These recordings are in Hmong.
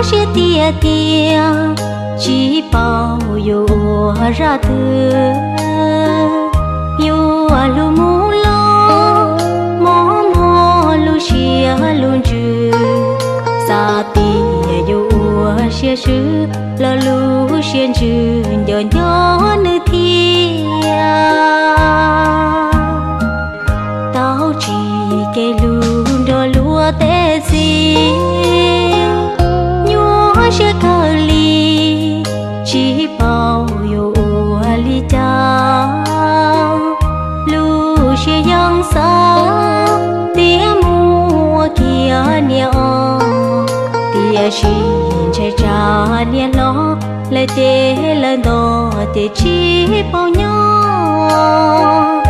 siab tiag tiag, tsis paub yuav ua zaj twg. Yuav hlub mus los mob mob lub siab lub ntsws, xav tias yuav ua siab swb los lub siab ntsws nco nco nws thiab. Tau tsis kev hlub nrog luag tej txiv, nyuaj siab kawg li, tsis paub yuav ua li cas. Lub siab yeej xav tias mus ua kiag niam os, tiam sis ntshai tsam niam hlob lawv cem lawv nto ces tsis paub nyob.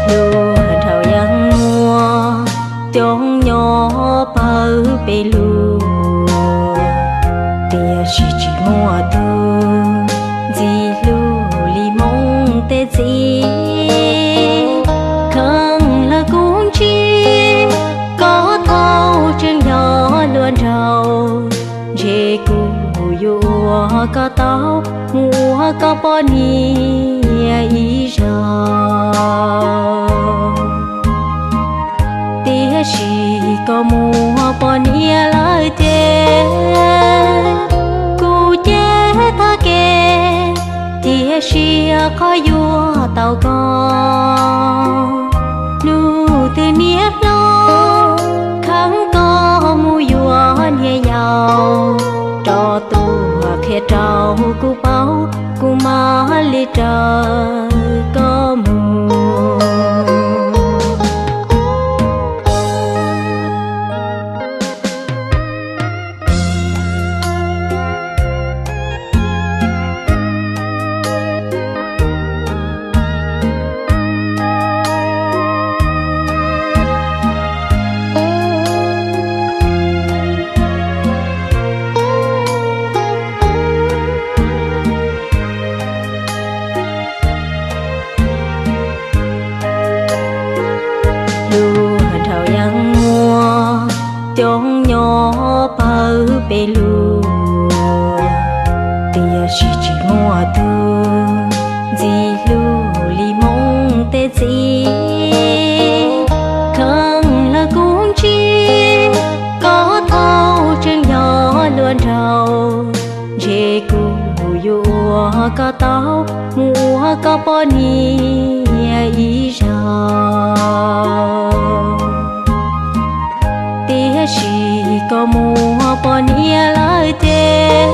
Lub hwj dhau yeej muaj coob nyob pawg peb lub, tiam sis tsis muaj tus ntxim hlub li Hmoob tej txiv. Kheej lawv kuj ntsib koj thaum tseem yog hluas nraug, ntshe kuv yuav ua koj tau mus ua koj poj niam ib zaug. Tiam sis koj mus ua poj niam lawm ces kuv ces thaj kev cia siab qhov yuav tau koj. Hnub twg niam hlob kheev koj mus yuav niam yau, rov tuaj qhia rau kuv paub, kuv mam li raws koj mus. Lub hwj dhau yeej muaj coob nyob pawg peb lub, tiam sis tsis muaj tus ntxim hlub li Hmoob tej txiv. Kheej lawv kuj ntsib koj thaum tseem yog hluas nraug, ntshe kuv yuav ua koj tau mus ua koj poj niam ib zaug. Tiam sis koj mus ua poj niam lawm ces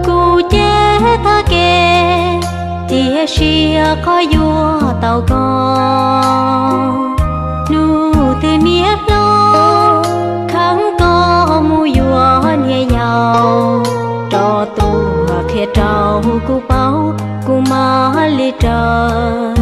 kuv ces thaj kev cia siab qhov yuav tau koj. Hnub twg niam hlob kheev koj mus yuav niam yau, rov tuaj qhia rau kuv paub, kuv mam li raws